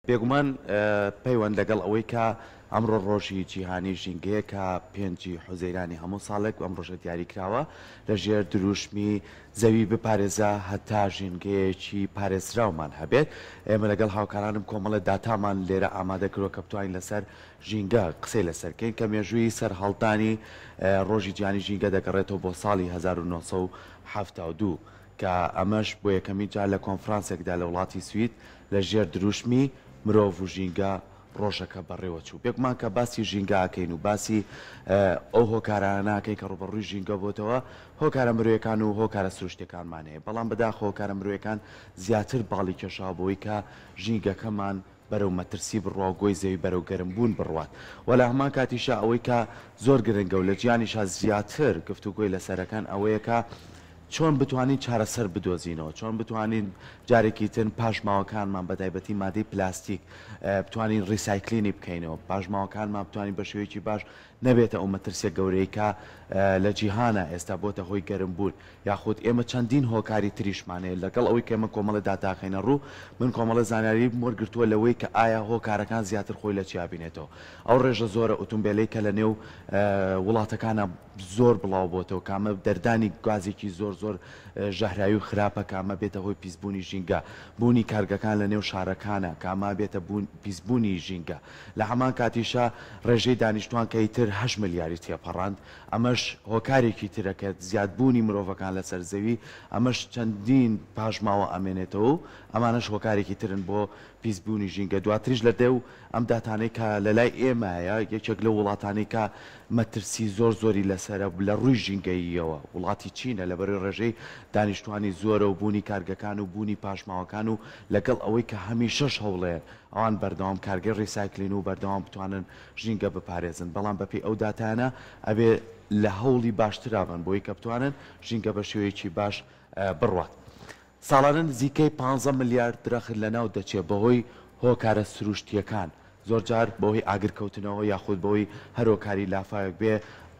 بێگومان پەیوەند لەگەڵ ئەوەی کە ئەمڕۆ ڕۆژی جیهانی ژینگەیە کە پێنجی حوزەیرانی هەموو ساڵێک ئەم ڕۆژە دیاری کراوە لە ژێر دروشمی زەوی بپارێزە هەتا ژینگەیەکی پارێزراومان هەبێت ئێمە لەگەڵ هاوکارانم کۆمەڵێ داتامان لێرە ئامادە کردوە کە بتوانین لەسەر ژینگە قسەی لەسەر کەین کە مێژووی سەرهەڵدانی ڕۆژی جیهانی ژینگە دەگەڕێتەوە بۆ ساڵی 1972 کە ئەمەش بۆ یەکەمین جار لە کۆنفرانسێکدا لە وڵاتی سوید لە ژێر دروشمی، مرۆڤ و ژینگە، ڕۆژەکە بەڕێوە چوو. بێگومان کە باسی ژینگە ئەکەین و باسی ئەو هۆکارانە ئەکەین کە ڕووبەڕووی ژینگە بۆتەوە، هۆکارە مرۆیەکان و هۆکارە سروشتیەکانمان هەیە، بەڵام بەداخەوە هۆکارە مرۆیەکان زیاتر باڵی کێشاوە بەوەی کە ژینگەکەمان بەرەو مەترسی بڕوا و گۆی زەوی بەرەو گەرم بوون بڕوات و لە هەمان کاتیشا ئەوەی کە زۆر گرنگە و لە جیهانیشا زیاتر گفتوگۆی لەسەر ئەکەن ئەوەیە کە چۆن بتوانین چارەسەر بدۆزینەوە چۆن بتوانین جارێکی تر پاشماوەکانمان بە تایبەتی مادەی پلاستیک بتوانین ڕیسایکلینی بکەینەوە پاشماوەکانمان بتوانین بە شێوەیەکی باش نەبێتە ئەو مەترسیە گەورەی کە لە جیهانا ئێستا بۆتە هۆی گەرم بوون یاخود ئێمە چەندین هۆکاری تریشمان هەیە لەگەڵ ئەوەی کە ئێمە کۆمەڵێ داتا خەینە ڕوو من کۆمەڵێ زانیاریم وەرگرتووە لەوەی کە ئایا هۆکارەکان زیاتر خۆی لە چیا بینێتەوە ئەو ڕێژە زۆرە ئوتومبێلەی کە لە نێو وڵاتەکانا زۆر بڵاو بۆتەوە کە ئەمە دەردانی گازێکی زۆر زۆر ژەهراوی و خراپە کە ئەمە بێتە هۆی پیسبوونی ژینگە بوونی کارگەکان لە نێو شارەکانە کە ئەمە بێتە بوون پیسبوونی ژینگە لە هەمان کاتیشا ڕێژەی دانیشتوان کە ئیتر هەشت ملیاری تێپەڕاند ئەمەش هۆکارێکی ترە کە زیادبوونی مرۆڤەکان لەسەر زەوی ئەمەش چەندین پاشماوە ئەمێنێتەوە و ئەمانەش هۆکارێکی ترن بۆ پیسبوونی ژینگە دواتریش لە دێو ئەم داتانەی کە لەلای ئێمایە یەکێک لەو وڵاتانەی کە مەترسی زۆر زۆری لەسەرە لە ڕووی ژینگەییەوە وڵاتی چینە لەبەرەی ڕێژەی دانیشتوانی زۆرە و بوونی کارگەکان و بوونی پاشماوەکان و لەگەڵ ئەوەی کە هەمیشەش هەوڵێن ئەوان بەردەوام کارگەی ڕیسایکلین و بەردەوام بتوانن ژینگە بپارێزن بەڵام بەپێی ئەو داتایانە ئەبێ لە هەوڵی باشترا بن بۆی کە بتوانن ژینگە بە شێوەیەکی باش بڕوات. ساڵانە نزیکەی پانزە ملیار درەخت لەناو دەچێت بەهۆی هۆکارە سروشتییەکان، زۆرجار بەهۆی ئاگرکەوتنەوە یاخود بەهۆی هەر هۆکاری لافاوێک بێ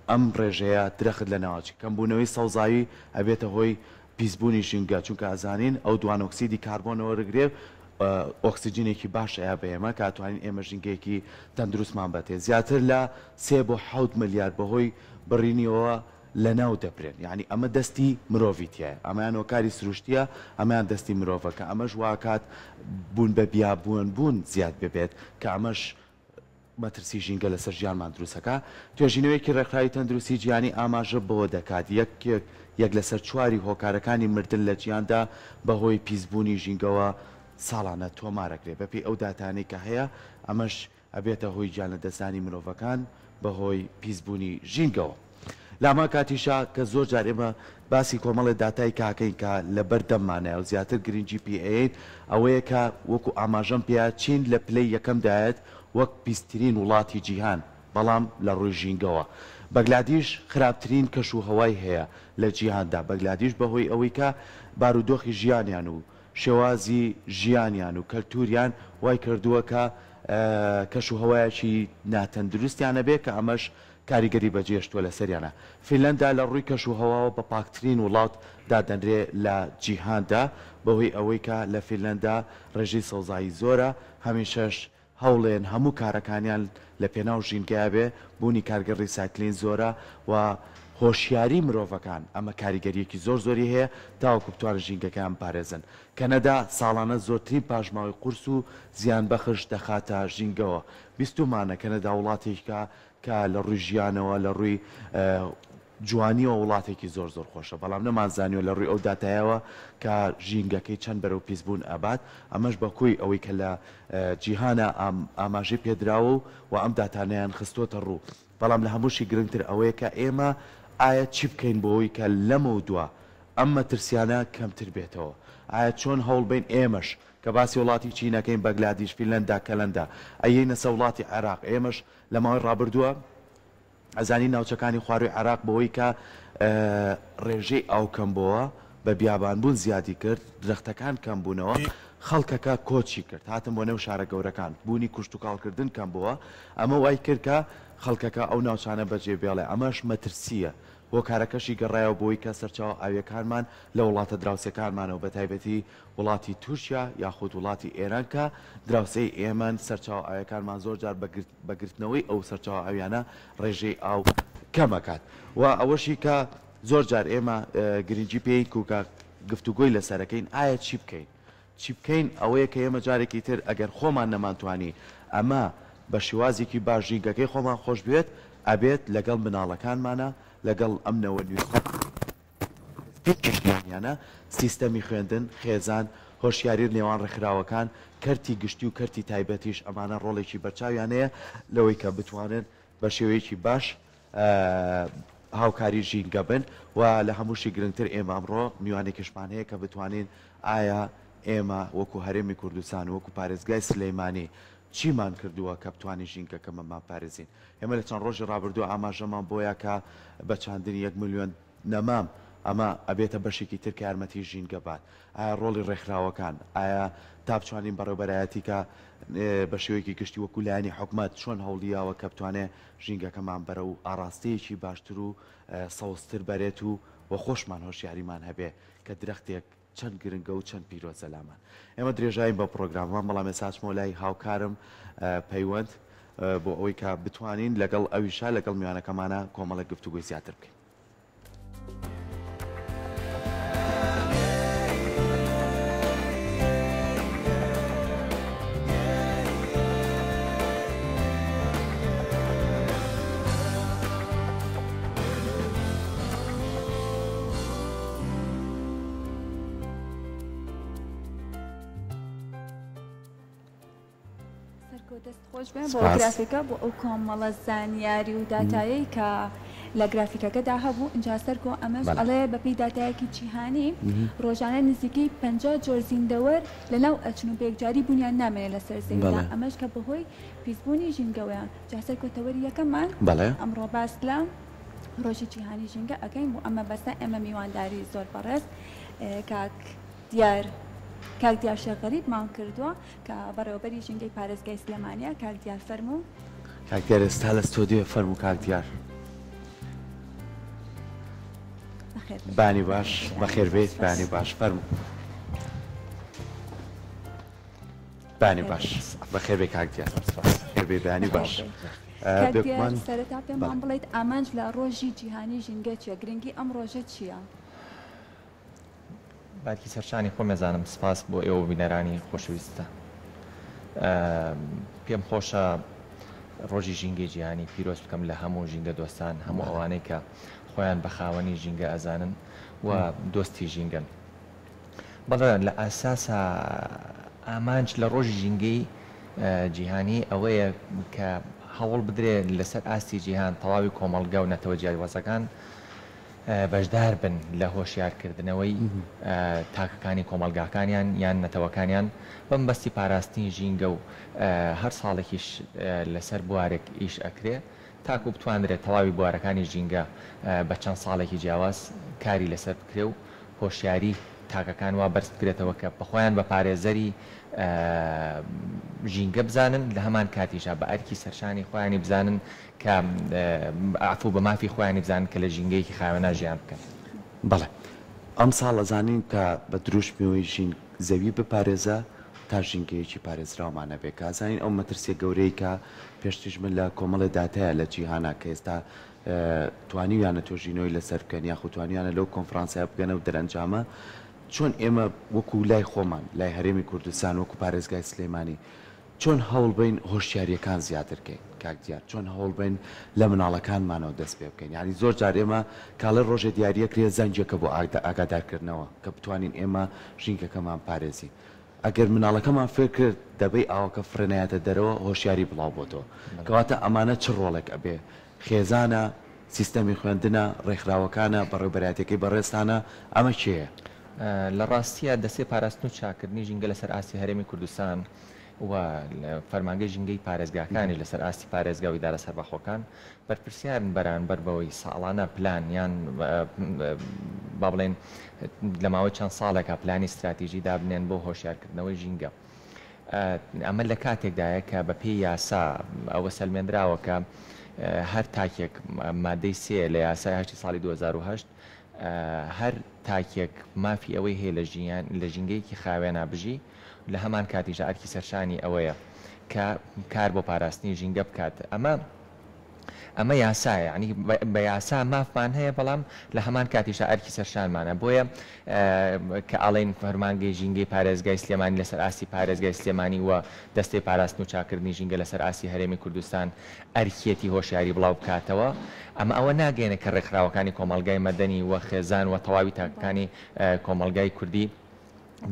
ئەم ڕێژەیە درەخت لەناوئەچێت، کەمبوونەوەی سەوزایی ئەبێتە هۆی پیسبوونی ژینگە، چونکە ئەزانین ئەو دوانۆکسیدی کاربۆن وەرەگرێ ئۆکسجینێکی باش ئەیا بە ئێمە کە ئەتوانین ئێمە ژینگەیەکی تەندروستمان بەتێ، زیاتر لە سێ بۆ حەوت ملیار بەهۆی بڕینیەوە لەناو دەبرێن یانی ئەمە دەستی مرۆڤی تیایە ئەمەیان هۆکاری سروشتیە ئەمەیان دەستی مرۆڤە کە ئەمەش واکات بوون بە بیابوون بوون زیاد ببێت کە ئەمەش مەترسی ژینگە لەسەر ژیانمان دروستەکا توێژینەوەیەکی ڕێکخراوی تەندروستی جیهانی ئاماژە بەوە دەکات یەکێک یەک لەسەر چواری هۆکارەکانی مردن لە جیهاندا بەهۆی پیسبوونی ژینگەوە ساڵانە تۆمارەکرێت بەپێی ئەو داتانەی کە هەیە ئەمەش ئەبێتە هۆی گیانلەدەستدانی مرۆڤەکان بەهۆی پیسبوونی ژینگەوە. لە هەمان کاتیشا کە زۆر جار ئێمە باسی کۆمەڵێ داتای کاکەین کە لەبەر دەممانایە و زیاتر گرنگی پێ ئەیەین ئەوەیە کە وەکو ئاماژەم پێیا چین لە پلەی یەکەمدایەت وەک پیسترین وڵاتی جیهان بەڵام لە ڕووی ژینگەوە بەگلادیش خراپترین کەش و هەوای هەیە لە جیهاندا بەگلادیش بەهۆی ئەوەی کە بارودۆخی ژیانیان و شێوازی ژیانیان و کەلتوریان وای کردووە کە کەش و هەوایەکی ناتەندروستیان هەبێ کە ئەمەش کاریگەری بەجێهێشتووە لەسەریانە. فینلەندا لە ڕووی کەش و هەواوە بە پاکترین وڵات دادەنرێ لە جیهاندا بەهۆی ئەوەی کە لە فینلەندا ڕێژەی سەوزایی زۆرە هەمیشەش هەوڵێن هەموو کارەکانیان لە پێناو ژینگەیا بێ، بوونی کارگەی ڕیسایکلین زۆرە و هۆشیاری مرۆڤەکان ئەمە کاریگەرییەکی زۆر زۆری هەیە تاوەکو بتوانن ژینگەکەیان بپارێزن. کەنەدا ساڵانە زۆرترین پاشماوەی قورس و زیانبەخش دەخاتە ژینگەوە. بیستوومانە کەنەدا وڵاتێکە کە لە ڕووی ژیانەوە لە ڕووی جوانیەوە وڵاتێکی زۆر زۆر خۆشە بەڵام نەمانزانیوە لە ڕووی ئەو داتایەوە کە ژینگەکەی چەند بەرەو پیسبوون ئەبات ئەمەش بە کۆی ئەوەی کە لە جیهانا ئاماژەی پێدراوە و و ئەم داتانەیان خستۆتە ڕوو بەڵام لە هەمووشی گرنگتر ئەوەیە کە ئێمە ئایا چی بکەین بۆ ئەوەی کە لەمەودوا ئەم مەترسیانە کەمتر بێتەوە ئایا چۆن هەوڵبەین ئێمەش کە باسی وڵاتی چین ئەکەین بەگلادیش فینلەندا کەلەندا ئەیەینە سە وڵاتی عێراق ئێمەش لە ماوەی ڕابردووە ئەزانین ناوچەکانی خوارووی عێراق بەوەی کە ڕێژەی ئاو کەم بۆوە بە بیابان بوون زیادی کرد درەختەکان کەم بوونەوە خەڵکەکە کۆچی کرد هاتن بۆ نێو شارە گەورەکان بوونی کوشتوکاڵ کردن کەم بۆوە ئەمە وای کرد کە خەڵکەکە ئەو ناوچانە بەجێ بێڵێ ئەمەش مەترسییە. هۆکارەکەشی گەڕایەوە بۆی کە سەرچاوە ئاوییەکانمان لە وڵاتە دراوسێکانمانەوە بەتایبەتی وڵاتی تورکیا یاخود وڵاتی ئێران کە دراوسێی ئێمەن سەرچاوە ئاویەکانمان زۆر جار بە گرتنەوەی ئەو سەرچاوە ئاویانە ڕێژەی ئاو کەم ئەکات و ئەوەشی کە زۆر جار ئێمە گرنگی پێین کوکە گفتوگۆی لەسەرەکەین ئایا چی بکەین؟ چی بکەین ئەوەیە کە ئێمە جارێکی تر ئەگەر خۆمان نەمانتوانی ئەمە بە شێوازێکی باش ژینگەکەی خۆمان خۆش بوێت ئەبێت لەگەڵ مناڵەکانمانا لەگەڵ ئەم نەوە نوێ پێکی ژیانیانە سیستەمی خوێندن، خێزان، هۆشیاری نێوان ڕێکخراوەکان، کەرتی گشتی و کەرتی تایبەتیش ئەمانە ڕۆڵێکی بەرچاویان هەیە لەوەی کە بتوانن بە شێوەیەکی باش هاوکاری ژینگە بن و لە هەمووشی گرنگتر ئێمە ئەمڕۆ میوانێکیشمان هەیە کە بتوانین ئایا ئێمە وەکو هەرێمی کوردستان وەکو پارێزگای سلەیمانی چیمان کردووە کە بتوانین ژینگەکەمەمان پارێزین ئێمە لە چەند ڕۆژی ڕابردوو ئاماژەمان بۆیە کە بە چاندنی یەک ملیۆن نەمام ئەمە ئەبێتە بەشێکی تر کە یارمەتی ژینگە بات ئایا ڕۆڵی ڕێکخراوەکان ئایا تا بتوانین بەڕێوبەرایەتی کە بە شێوەیەکی گشتی وەکو لایەنی حکومەت چۆن هەوڵیاوە کە بتوانێ ژینگەکەمان بەرەو ئاڕاستەیەکی باشتر و سەوزتر بەرێت و وە خۆشمان هۆشیاریمان هەبێ کە درەختێک چەند گرنگە و چەند پیرۆزە لامان. ئێمە درێژاین بە پڕۆگراممان بەڵام ئێستا ئەچمەوە لای هاوکارم پەیوەند بۆ ئەوەی کە بتوانین لەگەڵ ئەویشا لەگەڵ میوانەکەمانە کۆمەڵێک گفتوگۆی زیاتر بکەین. سەرکۆ دەست خۆش بێ بۆ گرافیکە بۆ ئەو کۆمەڵە زانیاری و داتایەی کە لە گرافیکەکەدا هەبوو اینجا سەرکۆ ئەمەش ئەڵێ بەپێی داتایەکی جیهانی ڕۆژانە نزیکەی 50 جۆر زیندەوەر لەناو ئەچن و بەیەکجاری بوونیان نامێنێت لەسەر زەویدا ئەمەش کە بەهۆی پیسبوونی ژینگەوەیە جا سەرکۆ تەوەری یەکەممان ئەمڕۆ باس لە ڕۆژی جیهانی ژینگە ئەکەین بۆ ئەم مەبەستە ئێمە میوانداری زۆر بەڕێز کاک دیار کاک دیار شێخ غەریبمان کردووە کە بەڕێوەبەری ژینگەی پارێزگای سلێمانیە کاک دیار فەرموو. کاک دیار ئێستا لە ستۆدیۆ فەرموو کاک دیار. بانی باش بەخێر بێیت بانی باش فەرموو. بانی باش بەخێر بێ کاک دیار خێر بێ بانی باش. بێگومان سەرەتا پێمان بڵێیت ئامانج لە ڕۆژی جیهانی ژینگە چیە گرنگی ئەم ڕۆژە چیە؟ بارکی سەرشانی خۆم ئەزانم سپاس بۆ ئێوە بینەرانی خۆشەویستتان پێم خۆشە ڕۆژی ژینگەی جیهانی پیرۆز بکەم لە هەموو ژینگە دۆستان هەموو ئەوانەی کە خۆیان بە خاوەنی ژینگە ئەزانن و دۆستی ژینگەن بەڵێ لە ئاساسا ئامانج لە ڕۆژی ژینگەی جیهانی ئەوەیە کە هەوڵ بدرێت لەسەر ئاستی جیهان تەواوی کۆمەڵگا و نەتەوە جیاوازەکان بەشدار بن لە هۆشیارکردنەوەی تاکەکانی کۆمەڵگاکانیان یان نەتەوەکانیان بە مەبەستی پاراستنی ژینگە و هەر ساڵێکیش لەسەر بوارێک ئیش ئەکرێ تاکو بتواندرێت تەواوی بوارەکانی ژینگە بە چەند ساڵێکی جیاواز کاری لەسەر بکرێ و هۆشیاری تاکەکان وا بەرز بکرێتەوە کە خۆیان بە پارێزەری ژینگە بزانن لە هەمان کاتیشا بە ئەرکی سەرشانی خۆیانی بزانن کە عەفو بە مافی خۆیانی بزانن کە لە ژینگەیەکی خاوێنا ژیان بکەن. بەڵێ ئەمساڵ ئەزانین کە بە دروشمی ژین زەوی بپارێزە تا ژینگەیەکی پارێزراومان هەبێ کە ئەزانین ئەو مەترسیە گەورەی کە پێشتریش من لە کۆمەڵێ داتایە لە جیهانا کە ئێستا توانیویانە تۆژینەوەی لەسەر بکەن یاخود توانیویانە لەو کۆنفرانسە بگەنە و دەرەنجامە چۆن ئێمە وەکو لای خۆمان لای هەرێمی کوردستان وەکو پارێزگای سلێمانی چۆن هەوڵ بەین هۆشیاریەکان زیاتر کەین کاک دیار چۆن هەوڵ بەین لە مناڵەکانمانەوە دەست پێ بکەین یانی زۆر جار ئێمە کاڵێ ڕۆژێ دیاریەکرێ زەنگێکە بۆ ئاگادارکردنەوە کە بتوانین ئێمە ژینگەکەمان پارێزین ئەگەر مناڵەکەمان فێر کرد دەبەی ئاوەکە فڕێ نایەتە دەرەوە هۆشیاری بڵاو بۆتەوە کەواتە ئەمانە چ ڕۆڵێک ئەبێ خێزانە سیستەمی خوێندنە ڕێکخراوەکانە بەڕێوبەرایەتیەکەی بەڕێزتانە ئەمە کێیە؟ لە ڕاستیا دەستەی پاراستن و چاککردنی ژینگە لەسەر ئاستی هەرێمی کوردستان و فەرمانگەی ژینگەی پارێزگاکانیش لەسەر ئاستی پارێزگا و ئیدارە سەربەخۆکان بەرپرسیارن بەرانبەر بەوەی ساڵانە پلان یان با بڵێین لە ماوەی چەند ساڵێکا پلانی ستراتیژی دابنێن بۆ هۆشیارکردنەوەی ژینگە. ئەمە لە کاتێکدایە کە بە پێی یاسا ئەوە سەلمێندراوە کە. هەر تاکێک مادەی سێ لە یاسای هەشتی ساڵی 2008 هەر تاکێک مافی ئەوەی هەیە لە ژیان لە ژینگەیەکی خاوێنا بژی لە هەمان کاتیشدا ئەرکی سەرشانی ئەوەیە کە کار بۆ پاراستنی ژینگە بکات ئەمە ئەمە یاسایە یانی بە یاسا مافمان هەیە بەڵام لە هەمان کاتیشدا ئەرکی سەرشانمانە بۆیە کە ئەڵێین فەرمانگەی ژینگەی پارێزگای سلێمانی لەسەر ئاستی پارێزگای سلێمانی و دەستەی پاراستن و چاککردنی ژینگە لەسەر ئاستی هەرێمی کوردستان ئەرکیەتی هۆشیاری بڵاو بکاتەوە ئەمە ئەوە ناگەیەنێت کە ڕێکخراوەکانی کۆمەڵگای مەدەنی و خێزان و تەواوی تاکەکانی کۆمەڵگای کوردی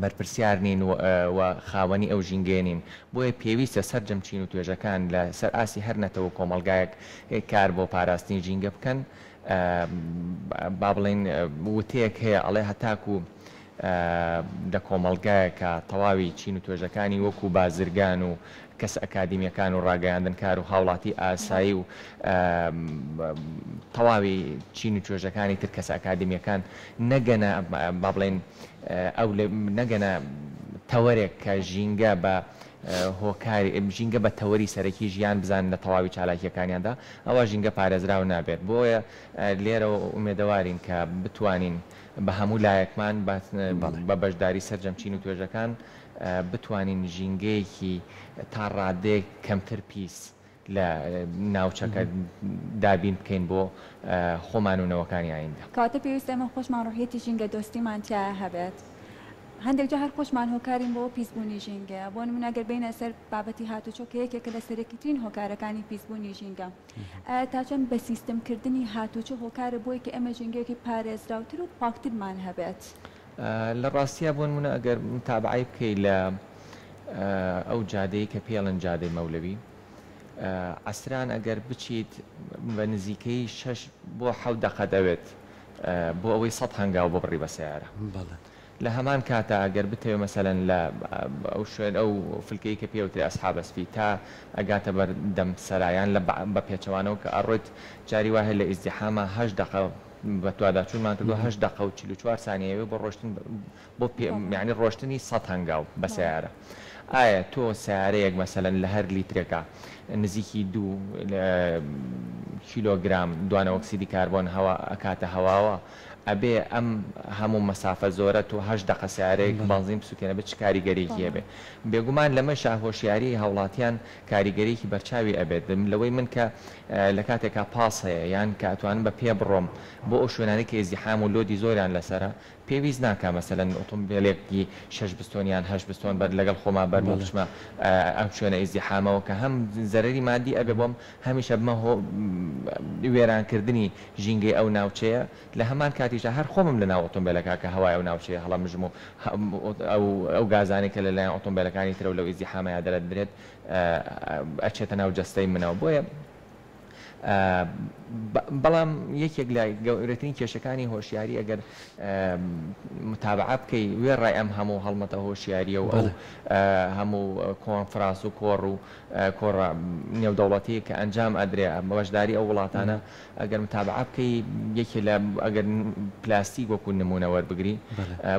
بەرپرسیار نین و خاوەنی ئەو ژینگەیە نین، بۆیە پێویستە سەرجەم چین و توێژەکان لە سەر ئاستی هەر نەتەوە و کۆمەڵگایەک کار بۆ پاراستنی ژینگە بکەن. با بڵێین وتەیەک هەیە ئەڵێ هەتاکوو لە کۆمەڵگایەکا تەواوی چین و توێژەکانی وەکوو بازرگان و کەسە ئەکادیمیەکان و ڕاگەیاندنکار و هاوڵاتی ئاسایی و تەواوی چین و توێژەکانی تر کەسە ئەکادیمیەکان نەگەنە با بڵێین ئەو نەگەنە تەوەرێک کە ژینگە بە هۆکاری ژینگە بە تەوەری سەرەکی ژیان بزانن لە تەواوی چالاکیەکانیاندا ئەوا ژینگە پارێزراو نابێت بۆیە لێرەوە ئومێدەوارین کە بتوانین بە هەموو لایەکمان بە بەشداری سەرجەم چین و توێژەکان بتوانین ژینگەیەکی تا ڕادەیەک کەمتر پیس لە ناوچەکە دابین بکەین بۆ خۆمان و نەوەکانی ئایندە. کەواتە پێویستە ئێمە خۆشمان ڕوحیەتی ژینگە دۆستیمان تیایا هەبێت. هەندێک جار هەر خۆشمان هۆکارین بۆ پیسبوونی ژینگەیە. بۆ نموونە گەر بێینە سەر بابەتی هاتوچۆ کە یەکێکە لە سەرەکیترین هۆکارەکانی پیسبوونی ژینگە. ئایا تا چەند بە سیستم کردنی هاتوچۆ هۆکارە بۆی کە ئێمە ژینگەیەکی پارێزراوتر و پاکترمان هەبێت؟ لە ڕاستیا بۆ نموونە ئەگەر متابەعەی بکەی لە ئەو جادەی کە پێی ئەڵێن جادەی مەولەوی عەسران ئەگەر بچیت بە نزیکەیی شەش بۆ حەوت دەقەت ئەوێت بۆ ئەوەی سەد هەنگاو ببڕی بە سەیارە. لە هەمان کاتا ئەگەر بتەوێ مەسەلەن لە ئەو شوێن ئەو فلکەی کە پێی ئەوترێ ئەسحابە سپی تا ئەگاتە بەر دەم سەرا یان لە بە پێچەوانەوە کە ئەڕۆیت جاری وا هەیە لە ئیزدیحاما هەشت دەقە بەدواداچوونمان کردووە هەشت دەقە و 44 سانیە ئەوێ بۆ ڕۆشتن بۆ پێ یانی ڕۆشتنی سەد هەنگاو بە سەیارە ئایا تۆ سەیارەیەک مەسەلەن لە هەر لیترێکا نزیکی دوو کیلۆگرام دوانەئۆکسیدی کاربۆن هەوا ئەکاتە هەواوە ئەبێ ئەم هەموو مەسافە زۆرە تۆ هەشت دەقە سەیارەیەک بەنزین بسوتێنە بێ چ کاریگەریەکی هەبێ بێگومان لەمەشا هۆشیاری هاوڵاتیان کاریگەریەکی بەرچاوی ئەبێت لەوەی من کە لە کاتێکا پاس هەیە یان کە ئەتوانم بە پێ بڕۆم بۆ ئەو شوێنانەی کە ئیزدیحام و لۆدی زۆریان لەسەرە پێویست ناکا مەسەلەن ئۆتۆمبێلێکی شەش بستۆن یان هەشت بستۆن بەر لەگەڵ خۆما بەرم و بچمە ئەم شوێنە ئیزدیحامەوە کە هەم زەرەری مادی ئەبێ بۆم هەمیش ئەبمە هۆ وێرانکردنی ژینگەی ئەو ناوچەیە لە هەمان کاتیشدا هەر خۆمم لە ناو ئۆتۆمبێلەکە کە هەوای ئەو ناوچەیە هەڵەمژم و ئەو ئەو گازانەی کە لە لایەن ئۆتۆمبێلەکانی ترەوە لەو ئیزدیحامەیا دەرەدرێت ئەچێتە ناو جەستەی منەوە بۆیە بەڵام یەکێک لە گەورەترین کێشەکانی هۆشیاری ئەگەر متابعە بکەی وێڕای ئەم هەموو هەڵمەتە هۆشیاریە و ئەو هەموو کۆنفرانس و کۆڕ و کۆڕە نێودەوڵەتی کە ئەنجام ئەدرێ بەشداری ئەو وڵاتانە ئەگەر متابعە بکەی یەکێ لە ئەگەر پلاستیک وەکو نمونە وەربگری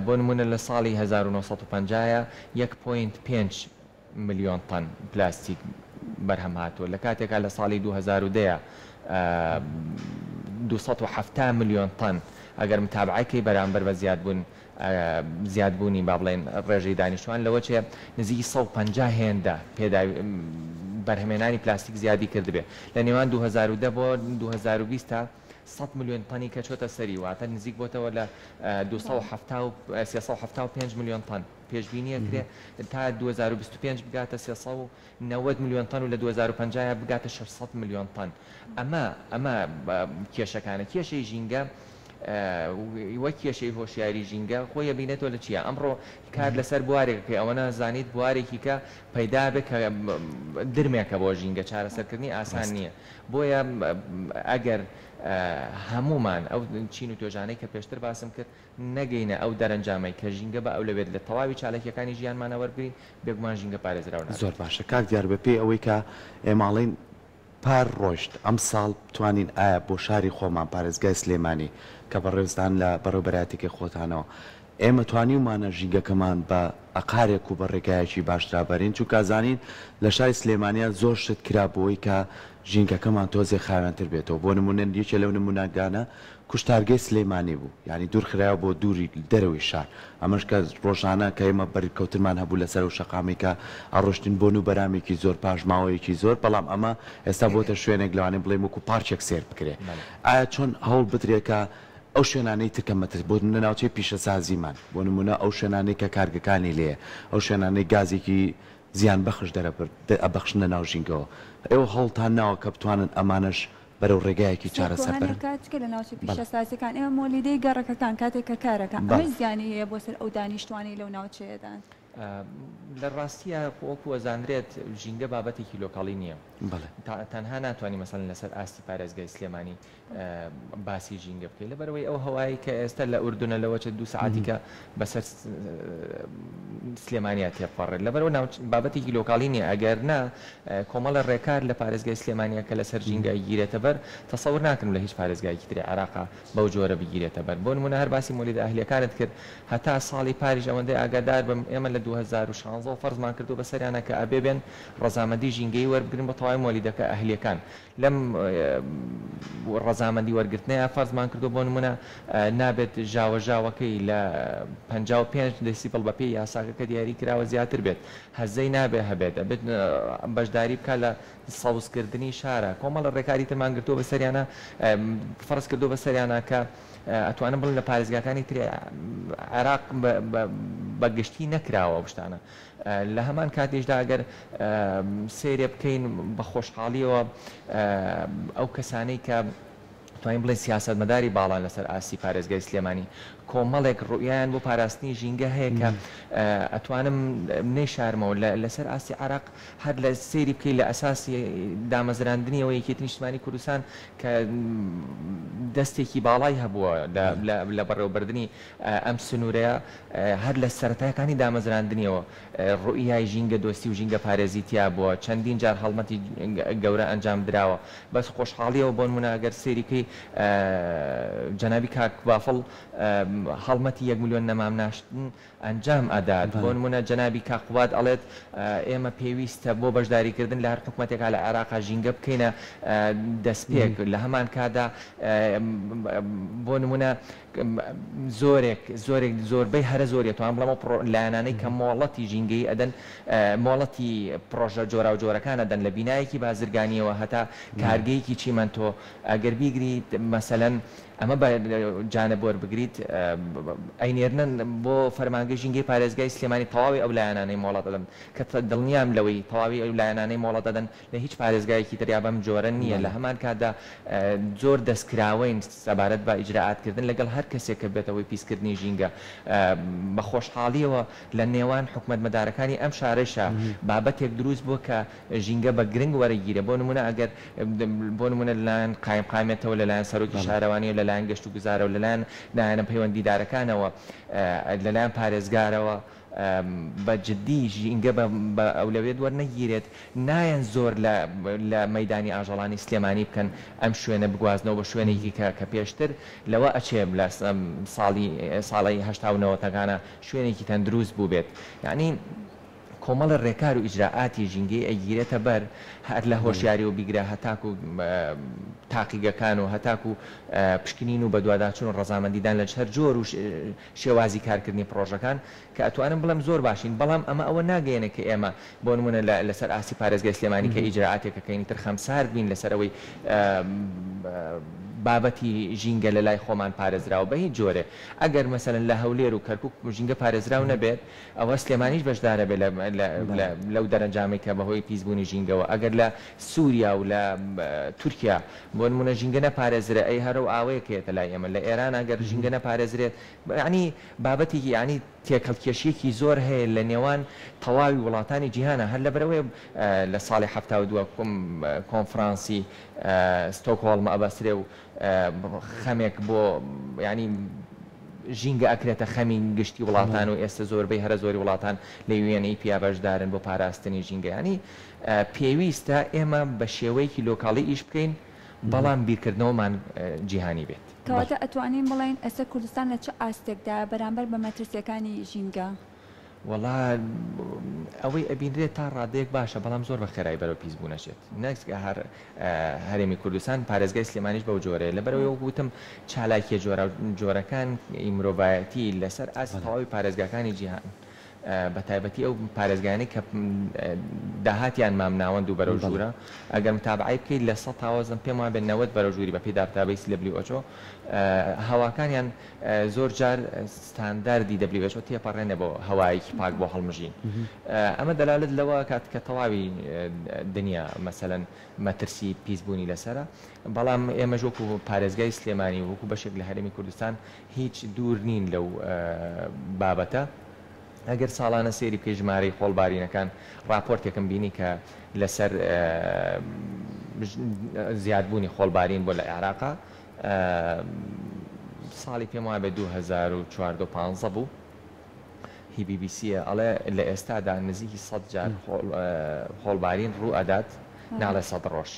بۆ نمونە لە ساڵی 1950 1.5 ملیۆن تەن پلاستیک بەرهەم هاتووە، لە کاتێکا لە ساڵی 2010 270 ملیۆن تەن، ئەگەر متابعەی کەی بەرامبەر بە زیادبوون زیادبوونی با بڵێین ڕێژەی دانیشتوان لەوەچێ نزیکی 150 هێندە پێداوی بەرهەمێنانی پلاستیک زیادی کردبێ لە نێوان 2010 بۆ 2020 تا 100 ملیۆن تەنی کە چۆتە سەری واتە نزیک بۆتەوە لە 375 ملیۆن تەن. پێشبینی ئەکرێ تا 2025 بگاتە 390 ملیۆن تەن و لە 2050 یا بگاتە 600 ملیۆن تەن. ئەمە ئەمە کێشەکانە. کێشەی ژینگە وەک کێشەی هۆشیاری ژینگە خۆی ئەبینێتەوە لە چیا؟ ئەمڕۆ کار لەسەر بوارێک ئەکەی ئەوە نازانیت بوارێکی کە پەیدا بێ کە درمێکە بۆ ژینگە چارەسەرکردنی ئاسان نییە. بۆیە ئەگەر هەموومان ئەو چین و توێژانەی کە پێشتر باسم کرد نەگەینە ئەو دەرەنجامەی کە ژینگە بە ئەولەوێت لە تەواوی چالاکییەکانی ژیانمانا وەربگرین، بێگومان ژینگە پارێزراو نابێت. زۆر باشە کاک دیار بە پێی ئەوەی کە ئێمە ئەڵێین پار ڕۆیشت ئەمساڵ بتوانین ئایا بۆ شاری خۆمان پارێزگای سلێمانی کە بەڕێزتان لە بەڕێوبەرایەتیەکەی خۆتانەوە. ئێمە توانیومانە ژینگەکەمان بە ئەقارێک و بە ڕێگایەکی باشترا بەرین، چونکە ئەزانین لە شاری سلێمانیا زۆر شت کرا بۆی کە ژینگەکەمان تۆزێ خاوێنتر بێتەوە، بۆ نموونە یەکێ لەو نموونەگانە کوشتارگەی سلیمانی بوو، یانی دوورخرایەوە بۆ دووری دەرەوەی شار، ئەمەش کە ڕۆژانە کە ئێمە بەرکەوتنمان هەبوو لەسەر ئەو شەقامەی کە ئەڕۆشتین بۆن و بەرامێکی زۆر پاشماوەیەکی زۆر، بەڵام ئەمە ئێستا بۆتە شوێنێک لەوانەیە بڵێین وەکو پارکێک سەیر بکرێ. ئایا چۆن هەوڵ بدرێ کە ئەو شوێنانەی تر کە مەترس بۆ نموونە ناوچەی پیشەسازیمان، بۆ نموونە ئەو شوێنانەی کە کارگەکانی لێیە، ئەو شوێنانەی گازێکی زیان بەخش دەرئەبەخشنە ناو ژینگەوە، ئێوە هەوڵتان ناوە کە بتوانن ئەمانەش بەرەو ڕێگایەکی سەرکۆ چارەسەر هەنێک بەرن؟ کات جگە لە ناوچە بەڵێ. پیشەسازیەکان ئێمە مۆلیدەی گەڕەکەکان کاتێک کە کارەکە بەڵێ. ئەمەش زیانی هەیە بۆ سەر ئەو دانیشتوانەی لەو ناوچەیەدان. لە ڕاستیا وەکو ئەزانرێت ژینگە بابەتێکی لۆکاڵی نییە. بەڵێ. تەنها ناتوانی مەسەلەن لەسەر ئاستی پارێزگای سلێمانی باسی ژینگە بکەی لەبەرئەوەی ئەو هەوایەی کە ئێستا لە ئوردنە لەوەچە دوو سەعاتی کە بەسەر سلێمانیا تێپەڕێت لەبەرئەوە بابەتێکی لۆکاڵی نییە ئەگەر نا کۆمەڵە ڕێکار لە پارێزگای سلێمانیا کە لەسەر ژینگە ئەگیرێتە بەر تەسەور ناکەم لە هیچ پارێزگایەکی تری عێراقا بەو جۆرە بگیرێتە بەر بۆ نمونە هەر باسی مۆلیدە ئەهلیەکانت کرد هەتا ساڵی پاریش ئەوەندەی ئاگادار بم ئێمە لە 2016 وە فەرزمان کردووە بەسەریانا کە ئەبێ بێن ڕەزامەندی ژینگەیی وەربگرن بۆ تەواوی مۆلیدەکە ئەهلیەکان لەم ڕەزامەندی وەرگرتنەیا فەرزمان کردووە بۆ نموونە نابێت ژاوەژاوەکەی لە 55 دێسیبڵ بە پێی یاساکە کە دیاری کراوە زیاتر بێت، هەزەی نابێ هەبێت، ئەبێت بەشداری بکات لە سەوزکردنی شارا، کۆمەڵە ڕێکاری ترمان گرتووە بەسەریانا فەرز کردووە بەسەریانا کە ئەتوانم بڵێم لە پارێزگاکانی تری عێراق بە گشتی نەکراوە ئەو شتانە. لە هەمان کاتیشدا ئەگەر سەیرێ بکەین بە خۆشحاڵیەوە ئەو کەسانەی کە توانین بڵێین سیاسەتمەداری باڵان لەسەر ئاستی پارێزگای سلێمانی کۆمەڵێک ڕوئیایان بۆ پاراستنی ژینگە هەیە کە ئەتوانم نەیشارمەوە لەسەر ئاستی عێراق هەر لە سەیری بکەی لە ئەساسی دامەزراندنیەوە یەکێتی نیشتمانی کوردستان کە دەستێکی باڵای هەبووە لە بەڕێوەبردنی ئەم سنوورەیە هەر لە سەرەتاکانی دامەزراندنیەوە ڕوئیای ژینگە دۆستی و ژینگە پارێزی تیا بووە، چەندین جار هەڵمەتی گەورە ئەنجام دراوە، بەس خۆشحاڵیەوە بۆنمونە ئەگەر سەیری بکەی جەنابی کاک بافڵ هەڵمەتی یەک ملیۆن نەمام ناشتن ئەنجام ئەدات، بۆنمونە جەنابی کاک قوباد ئەڵێت ئێمە پێویستە بۆ بەشداری کردن لە هەر حکومەتێکا لە عێراقا ژینگە بکەینە دەستپێک، لە هەمان کاتدا بۆ نمونە زۆرێک زۆرێک زۆربەی هەرە زۆری ئەتوانم بڵێم ئەو پڕۆ لایەنانەی کە مۆڵەتی ژینگەیی ئەدەن مۆڵەتی پڕۆژە جۆراوجۆرەکان ئەدەن لە بینایەکی بازرگانیەوە هەتا کارگەیەکی چیمەنتۆ ئەگەر بیگریت مەسەلەن ئەمە بە جانب وەربگریت ئەینێرنن بۆ فەرمانگەی ژینگەی پارێزگای سلێمانی تەواوی ئەو لایەنانەی مۆڵەت ئەدەن کە دڵنیام لەوەی تەواوی ئەو لایەنانەی مۆڵەت ئەدەن لە هیچ پارێزگایەکی تریا بەم جۆرە نییە، لە هەمان کاتدا زۆر دەستکراوەین سەبارەت بە ئیجرائات کردن لەگەڵ هەر کەسێک کە ببێتە هۆی پیسکردنی ژینگە. بە خۆشحاڵییەوە لە نێوان حکومەتمەدارەکانی ئەم شارەیشا بابەتێک دروست بووە کە ژینگە بە گرنگ وەرەگیرێ، بۆ نموونە ئەگەر بۆ نموونە لەلایەن قایمقامیەتەوە، لەلایەن سەرۆکی شارەوانییەوە، لەلایەن گەشتوگوزارەوە، لەلایەن لایەنە پەیوەندیدارەکانەوە، لەلایەن پارێزگارەوە، بە جدی ژینگە بە ئەولەویەت وەرنەگیرێت، نایەن زۆر لە لە مەیدانی ئاژەڵانی سلێمانی بکەن ئەم شوێنە بگوازنەوە بە شوێنێکی کە کە پێشتر لەوە ئەچێ لە ساڵی ساڵی هەشتا و نەوەتەکانا شوێنێکی تەندروست بووبێت یانی کۆمەڵە رێکار و ئیجرائاتی ژینگەیی ئەگیرێتە بەر هەر لە هۆشیاریەوە بیگرە هەتاکو تاقیگەکان و هەتاکو پشکنین و بەدواداچون و ڕەزامەندیدان لە هەر جۆر و شێوازی کارکردنی پڕۆژەکان کە ئەتوانم بڵێم زۆر باشین بەڵام ئەمە ئەوە ناگەیەنێ کە ئێمە بۆ نموونە لە لەسەر ئاستی پارێزگای سلێمانی کە ئیجرائاتێک ئەکەین ئیتر خەمسارد بین لەسەر ئەوەی بابەتی ژینگە لە لای خۆمان پارێزراوە بە هیچ جۆرێ ئەگەر مەسەلەن لە هەولێر و کەرکوک ژینگە پارێزراو نەبێت ئەوە سلێمانیش بەشدارە بێ لە لە لەو دەرەنجامەی کە بەهۆی پیسبوونی ژینگەوە ئەگەر لە سوریا و لە تورکیا بۆ نموونە ژینگە نەپارێزرێ ئەی هەر ئەو ئاوەیە کە یەتە لای ئێمە لە ئێران ئەگەر ژینگە نەپارێزرێت یەعنی بابەتێکی یەعنی تێکهەڵکێشیەکی زۆر هەیە لە نێوان تەواوی وڵاتانی جیهانا هەر لەبەرئەوەیە لە ساڵی 72 کۆنفرانسی ستۆکهۆڵم ئەبەسترێ و خەمێک بۆ یەعنی ژینگە ئەکرێتە خەمی گشتی وڵاتان و ئێستە زۆربەی هەرە زۆری وڵاتان لە UNEP بەشدارن بۆ پاراستنی ژینگە یەعنی پێویستە ئێمە بە شێوەیەکی لۆکاڵی ئیش بکەین بەڵام بیرکردنەوەمان جیهانی بێت. کەواتە ئەتوانین بڵێین ئێستا کوردستان لە چ ئاستێکدایە بەرامبەر بە مەترسیەکانی ژینگە؟ وەڵا ئەوەی ئەبینرێت تا ڕادەیەک باشە بەڵام زۆر بە خێرایی بەرەو پیس بوون ئەچێت نەک هەر هەرێمی کوردستان پارێزگای سلێمانیش بەو جۆرەیە لەبەرئەوەی وەک وتم چالاکیە جۆراو جۆرەکان ی مرۆڤایەتی لەسەر ئاستی تەواوی پارێزگاکانی جیهان بە تایبەتی ئەو پارێزگایانەی کە داهاتیان مامناوەند و بەرەو ژوورە ئەگەر متابەعەی بکەیت لە سەتاوە پێم وابێت 90 بەرەو ژووری بەپێی داتابەیسی WHO هەواکانیان زۆر جار ستانداردی WHO تێپەڕێنێ بۆ هەوایەکی پاک بۆ هەڵمژین. ئەمە دەلالەت لەوە ئەکات کە تەواوی دنیا مەسەلەن مەترسی پیسبوونی لەسەرە. بەڵام ئێمەش وەکو پارێزگای سلێمانی و وەکو بەشێک لە هەرێمی کوردستان هیچ دوور نین لەو بابەتە. ئەگەر ساڵانە سەیری بکەی ژمارەی خۆڵبارینەکان، ڕاپۆرتێکم بینی کە لەسەر زیادبوونی خۆڵبارین بۆ لە عێراقا ساڵی پێم وابێ 2014 و پانزە بوو هی بی بی سیە ئەڵێ لە ئێستادا نزیکی سەد جار خۆڵبارین ڕوو ئەدات ناڵێ سەد ڕۆژ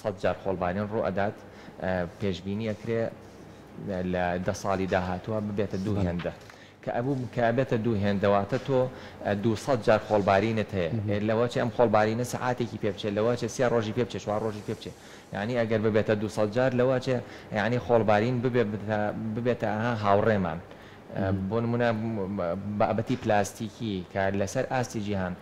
سەد جار خۆڵبارین ڕوو ئەدات پێشبینی ئەکرێ لە دە ساڵی داهاتووە ببێتە دوو هێندە کە ئەبوو کە ئەبێتە دوو هێندە واتە تۆ 200 جار خۆڵبارینت هەیە لەوەچێ ئەم خۆڵبارینە سەعاتێکی پێ بچێت لەوەچێ سێ ڕۆژی پێ بچێت چوار ڕۆژی پێ بچێت یانی ئەگەر ببێتە 200 جار لەوەچێ یانی خۆڵبارین ببێتە هاوڕێمان بۆ نمونە بابەتی پلاستیکی کە لەسەر ئاستی جیهان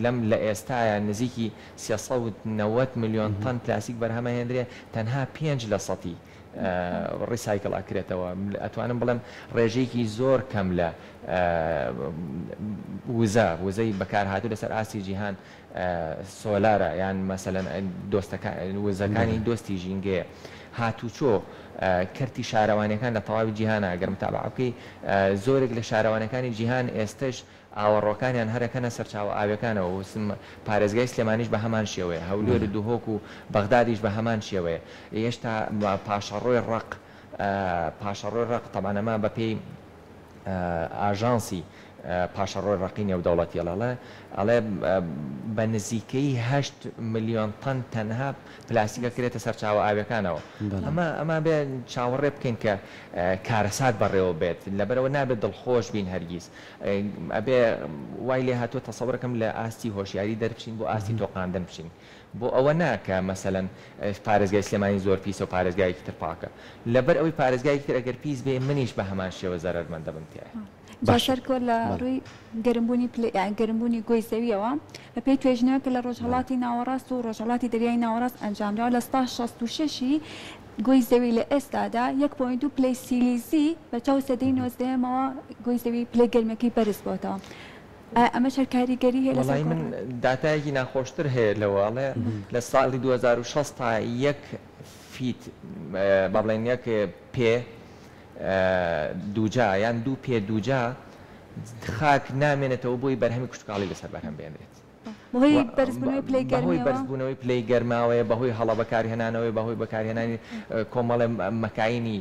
لەم لە ئێستایا نزیکی 390 ملیۆن تەن پلاستیک بەرهەمەهێندرێ تەنها پێنج لە سەتی ڕیسایکڵ ئەکرێتەوە ئەتوانم بڵێم ڕێژەیەکی زۆر کەم لە وزە وزەی بەکارهاتوو لەسەر ئاستی جیهان سۆلارە یان مەسەلەن دۆستەکان وزەکانی دۆستی ژینگەیە هاتوچۆ کەرتی شارەوانیەکان لە تەواوی جیهانا گەر متابعە بکەی زۆرێک لە شارەوانیەکانی جیهان ئێستەش ئاوەڕۆکانیان هەر ئەکەنە سەرچاوە ئاویەکانەوە و پارێزگای سلێمانیش بە هەمان شێوەیە هەولێر و دهۆک و بەغدادیش بە هەمان شێوەیە هێشتا پاشەڕۆی ڕەق پاشەڕۆی ڕەق تەبعەن ئەمە بەپێی ئاژانسی پاشەڕۆی ڕەقی نێودەوڵەتی ئەڵێ ئەڵێ بە نزیکەیی هەشت ملیۆن تەن تەنها پلاستیک ئەکرێتە سەرچاوە ئاویەکانەوە. ئەمە ئەمە بێ چاوەڕێ بکەین کە کارەسات بەڕێوە بێت لەبەرئەوە نابێت دڵخۆش بین هەرگیز ئەبێ وای لێ هاتووە تەسەورەکەم لە ئاستی هۆشیاری دەربچین بۆ ئاستی تۆقاندن بچین بۆ ئەوە نا کە مەسەلەن پارێزگای سلێمانی زۆر پیسە و پارێزگایەکی تر پاکە لەبەر ئەوەی پارێزگایەکی تر ئەگەر پیس بێ منیش بە هەمان شێوە زەرەرمەند دەبم تیایا. جا سەرکۆ لە ڕووی گەرمبوونی پلەی یان گەرمبوونی گۆی زەوییەوە بەپێی توێژینەوەک کە لە ڕۆژهەڵاتی ناوەڕاست و ڕۆژهەڵاتی دەریای ناوەڕاست ئەنجامدراوە 66% ی گۆی زەوی لە ئێستادا یەک point دوو پلەی سیلیزی بە چاو سەدەی نۆزدەیەمەوە گۆی زەوی پلەی گەرمیەکەی بەرز بۆتەوە. ئایا ئەمەش هەر کاریگەری هەیە لەسەر وەڵایی من گۆڕان؟ داتایەکی ناخۆشتر هەیە لەوە ئەڵێ لە ساڵی 2060 تا یەک feet با بڵێین یەک پێ دووجا یان دوو پێ دووجا خاک نامێنێتەوە بۆی بەرهەمی کشتوکاڵی لەسەر بەرهەم بێنرێت. بەهۆی بەرزبوونەوەی پلەی بەهۆی گەرمیەوە؟ بەرزبوونەوەی پلەی گەرماوەیە، بەهۆی هەڵە بەکارهێنانەوەیە، بەهۆی بەکارهێنانی کۆمەڵێ مەکاینی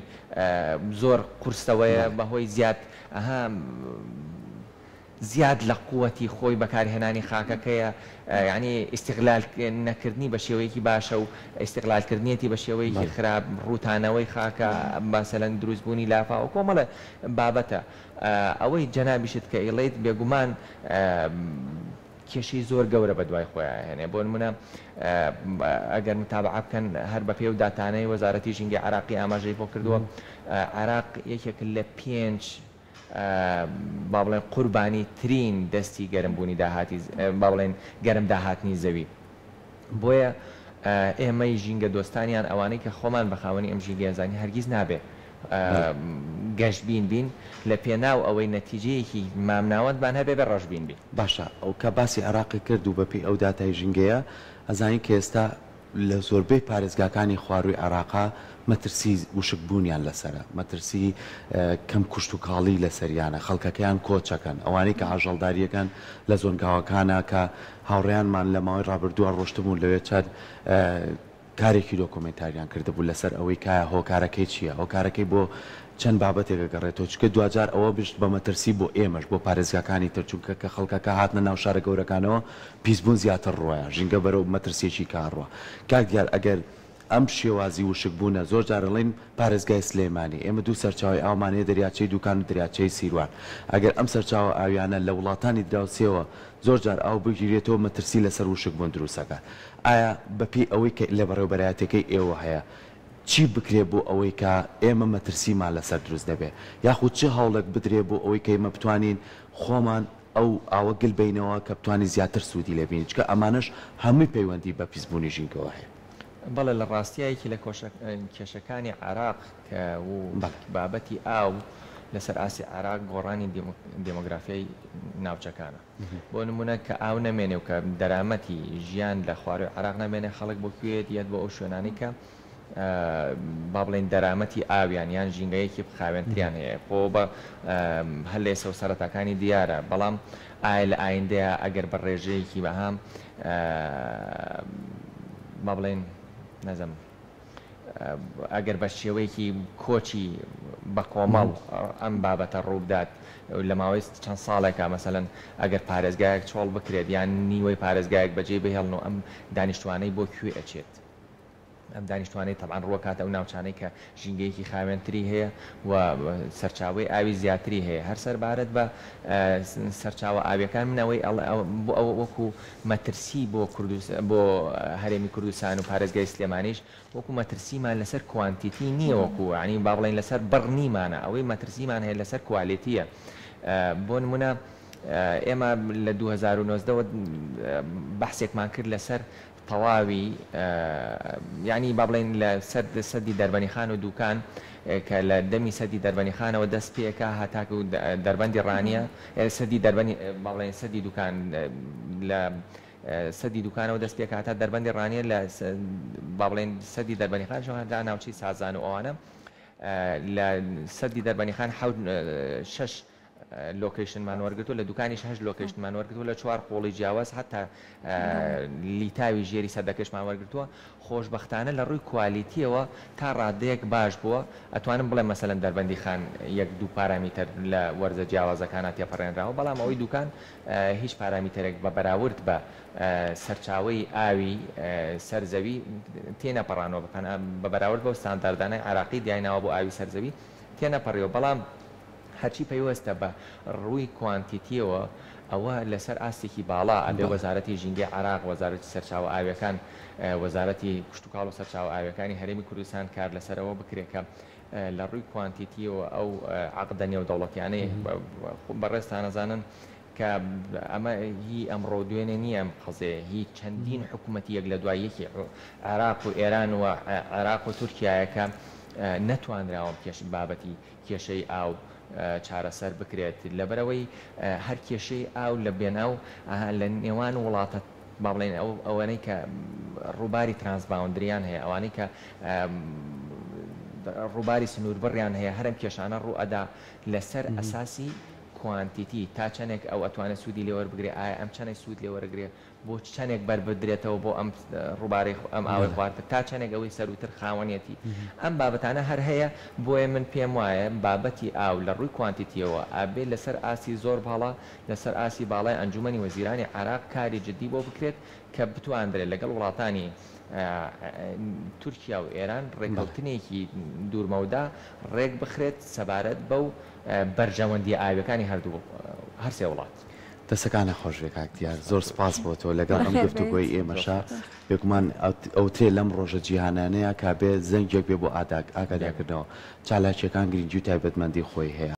زۆر قورسەوەیە، بەهۆی زیاد ئەها زیاد لە قوتی خۆی بەکارهێنانی خاکەکەیە، یانی ئیستیغلال نەکردنی بە شێوەیەکی باشە و ئیستیغلال کردنیەتی بە شێوەیەکی خراپ، ڕووتانەوەی خاکە، مەسەلەن دروستبوونی لافاو و کۆمەڵێ بابەتە. ئەوەی جەنابیشت کە ئیڵێیت بێگومان کێشەی زۆر گەورە بە دوای خۆیا ئەهێنێ. بۆ نموونە ئەگەر متابەعە بکەن هەر بە پێی ئەو داتانەی وەزارەتی ژینگەی عێراقی ئاماژەی بۆ کردووە، عێراق یەکێک لە پێنج با بڵێن قوربانی ترین دەستی گەرم بوونی داهاتی با بڵێن گەرم داهاتنی زەوی بۆیە ئێمەی ژینگە دۆستان یان ئەوانەی کە خۆمان بە خاوەنی ئەم ژینگەیە زانین هەرگیز نابێ گەشبین بین لە پێناو ئەوەی نەتیجەیەکی مامناوەندمان هەبێ بێ ڕەشبین بین. باشە ئەو کە باسی عێراقی کرد و بەپێی ئەو داتای ژینگەیە ئەزانین کە ئێستا لە زۆربەی پارێزگاکانی خوارووی عێراقا مەترسی وشکبوونیان لەسەرە، مەترسی کەم کوشتوکاڵی لەسەریانە، خەڵکەکەیان کۆچەکەن، ئەوانەی کە ئاژەڵدارییەکەن لە زۆنگاوەکانە کە هاوڕێیانمان لە ماوەی ڕابردووە ڕۆشتبوون لەوێ چەند کارێکی دۆکۆمێنتاریان کردبوو لەسەر ئەوەی کە هۆکارەکەی چییە، هۆکارەکەی بۆ چەند بابەتێک ئەگەڕێتەوە، چونکە دواجار ئەوە بشت بە مەترسی بۆ ئێمەش، بۆ پارێزگاکانی تر، چونکە کە خەڵکەکە هاتنە ناو شارە گەورەکانەوە پیسبوون زیاتر ڕۆیە، ژینگە بەرەو مەترسییەکی کە ئەڕوا. کاک دیار ئەگەر ئەم شێوازی وشک بوونە زۆر جار ئەڵێن پارێزگای سلێمانی ئێمە دوو سەرچاوەی ئاومان هەیە دەریاچەی دوکان و دەریاچەی سیروان ئەگەر ئەم سەرچاوە ئاویانە لە وڵاتانی دراوسێوە زۆر جار ئاو بگیرێتەوە مەترسی لەسەر وشک بوون دروست ئەکات ئایا بەپێی ئەوەی کە لە بەڕێوبەرایەتیەکەی ئێوە هەیە چی بکرێ بۆ ئەوەی کە ئێمە مەترسیمان لەسەر دروست نەبێ یاخود چ هەوڵێک بدرێ بۆ ئەوەی کە ئێمە بتوانین خۆمان ئەو ئاوە گل بەینەوە کە بتوانین زیاتر سوودی لێ بینین چونکە ئەمانەش هەمووی پەیوەندی بە پیسبوونی ژینگەوە هەیە. بەڵێ لە ڕاستیا یەکی لە کێشەکانی عێراق کە و بابەتی ئاو لەسەر ئاستی عێراق گۆڕانی دێمۆگرافیای ناوچەکانە. بۆ نموونە کە ئاو نەمێنێ و کە دەرامەتی ژیان لە خوارووی عێراق نەمێنێ خەڵک بۆ کوێ یەت بۆ ئەو شوێنانەی کە با بڵێین دەرامەتی ئاویان یان ژینگەیەکی خاوێنتریان هەیە خۆ بە هەر لە ئێسەوە سەرەتاکانی دیارە بەڵام ئایا لە ئایندەیا ئەگەر بە ڕێژەیەکی بەها با بڵێین نازم ئەگەر بە شێوەیەکی کۆچی بە کۆمەڵ ئەم بابەتە ڕووبدات لە ماوەی چەند ساڵێکا مەسەلەن ئەگەر پارێزگایەک چۆڵ بکرێت یان نیوەی پارێزگایەک بەجێ بهێڵن و ئەم دانیشتوانەی بۆ کوێ ئەچێت؟ ئەم دانیشتوانەی تەبعەن ڕووەکاتە ئەو ناوچانەی کە ژینگەیەکی خاوێنتری هەیە و سەرچاوەی ئاوی زیاتری هەیە. هەر سەربارەت بە سەرچاوە ئاویەکان من ئەوەی بۆ ئەوە وەکو مەترسی بۆ بۆ هەرێمی کوردستان و پارێزگای سلێمانیش وەکو مەترسیمان لەسەر quantity نییە وەکو یانی با بڵێین لەسەر بڕ نیمانە ئەوەی مەترسیمان هەیە لەسەر quality یە بۆ نمونە ئێمە لە 2019 وە بەحسێکمان کرد لەسەر تەواوی یانی با بڵێین لە سەر سەدی دەربەنیخان و دوکان کە لە دەمی سەدی دەربەنیخانەوە دەست پێکا هەتاکو دەربەندی ڕانیە سەدی دەربەنی با بڵێین سەدی دوکان لە سەدی دوکانەوە دەست پێکا هەتا دەربەندی ڕانیە لە با بڵێین سەدی دەربەنیخانیشەوە هەتا ناوچەی سازان و ئەوانە لە سەدی دەربەنیخان حەوت شەش location مان وەرگرتووە، لە دوکانیش هەشت location مان وەرگرتووە لە چوار قۆڵی جیاواز، حەتا لیتاوی ژێری سەدەکەشمان وەرگرتووە، خۆشبەختانە لە ڕووی quality یەوە تا ڕادەیەک باش بووە، ئەتوانم بڵێم مەسەلەن دەربەندیخان یەک دوو پارامیتەر لە وەرزە جیاوازەکانا تێپەڕێنراوە، بەڵام ئەوەی دوکان هیچ پارامیتەرێک بە بەراورد بە سەرچاوەی ئاوی سەر زەوی تێنەپەڕانوە بە بەراورد بەو ستانداردانەی عێراقی دایناوە بۆ ئاوی سەر زەوی تێنەپەڕیوە، بەڵام هەرچی پەیوەستە بە ڕووی quantity یەوە ئەوە لەسەر ئاستێکی باڵا ئەبێ وەزارەتی ژینگەی عێراق، وەزارەتی سەرچاوە ئاویەکان، وەزارەتی کشتوکاڵ و سەرچاوە ئاویەکانی هەرێمی کوردستان کار لەسەر ئەوە بکرێ کە لە ڕووی quantity یەوە ئەو عەقدە نێودەوڵەتیانەی بەڕێزتان ئەزانن کە ئەمە هی ئەمڕۆ و دوێنێ نییە ئەم قەزیەیە هی چەندین حکومەتی یەک لە دوای یەکی عێراق و ئێران و عێراق و تورکیایە کە نەتوانراوە کێش بابەتی کێشەی ئاو چارەسەر بکرێت لەبەرئەوەی هەر کێشەی ئاو لە بێناو لە نێوان وڵاتە با بڵێین ئەو ئەوانەی کە ڕووباری transboundary یان هەیە ئەوانەی کە ڕووباری سنووربڕیان هەیە هەر ئەم کێشانە ڕوو ئەدا لەسەر ئەساسی quantity تا چەنێک ئەو ئەتوانێت سوودی لێ وەربگرێ ئایا ئەم چەنێک سوود لێ وەرەگرێ بۆ چەنێک بەر بدرێتەوە بۆ ئەم ڕووبارەی ئەم ئاوەی خواردتر تا چەنێک ئەوەی سەرووتر خاوەنیەتی ئەم بابەتانە هەر هەیە بۆیە من پێم وایە بابەتی ئاو لە ڕووی quantity یەوە ئەبێ لەسەر ئاستی زۆر باڵا لەسەر ئاستی باڵای ئەنجوومەنی وەزیرانی عێراق کاری جدی بۆ بکرێت کە بتواندرێت لەگەڵ وڵاتانی تورکیا و ئێران ڕێککەوتنێکی دوورمەودا ڕێک بخرێت سەبارەت بەو بەرژەوەندییە ئاوییەکانی هەردوو هەرسێ وڵات. دەستەکانت خۆش بێ کاک دیار زۆر سپاس بۆ تۆ لەگەڵ ئەم گفتوگۆی ئێمەشا بێگومان ئەوترێ لەم ڕۆژە جیهانانەیە کا بێ زەنگێک بێ بۆ ئاگادارکردنەوە چالاکیەکان گرنگی و تایبەتمەندی خۆی هەیە.